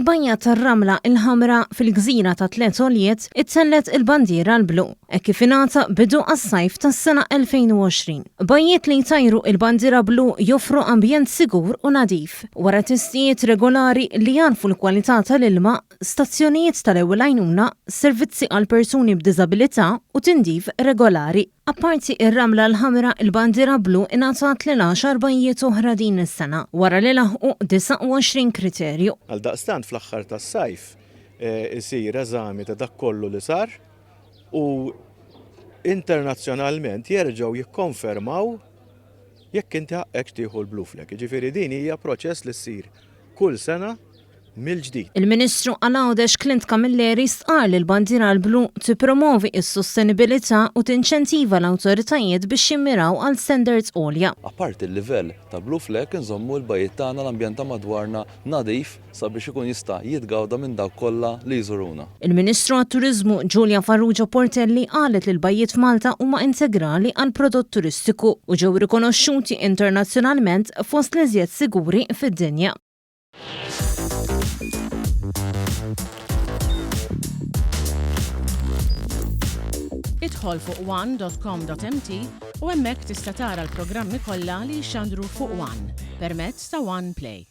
Fil-bajja tar-Ramla il-Ħamra fil-gżira ta' Tlet Għoljiet ittellgħet il-bandiera l-blu hekk kif ingħata bidu għas-sajf tas-sena 2020. Bajjiet li jtajru il-bandiera blu joffru ambjent sigur u nadif. Wara testijiet regolari li jagħrfu l-kwalità tal-ilma, stazzjonijiet tal-ewwel għajnuna, servizzi għal persuni b'diżabilità u tindif regolari. Apparti r-Ramla l-Ħamra, il-bandiera blu ingħatat lil għaxar bajjiet oħra din is-sena, wara li laħqu 29 kriterju. Għaldaqstant fl-aħħar tas-sajf isir eżami ta' dak kollu li sar u internazzjonalment jerġgħu jikkonfermaw jekk inti ħaqqekx tieħu l-blue flag. Jiġifieri din hija proċess li ssir kull sena mill-ġdid. Il-Ministru għal Għawdex Clint Camilleri stqarr li l-bandiera l-blu tippromovi s-sostenibilità u tinċentiva l-awtoritajiet biex jimmiraw għal standards għolja. Apparti l-livell ta' Blue Flag inżommu l-bajjiet tagħna, l-ambjent ta' madwarna nadif sabiex ikun jista' jitgawda minn dawk kollha li jżuruna. Il-Ministru għat-Turiżmu Julia Farrugia Portelli qalet li l-bajjiet f'Malta huma integrali għall-prodott turistiku u ġew rikonoxxuti internazzjonalment fost l-iżjed siguri fid-dinja. Idħol fuq one.com.mt u hemmhekk tista' tara l-programmi kollha li jixxandru fuq One permezz ta' One Play.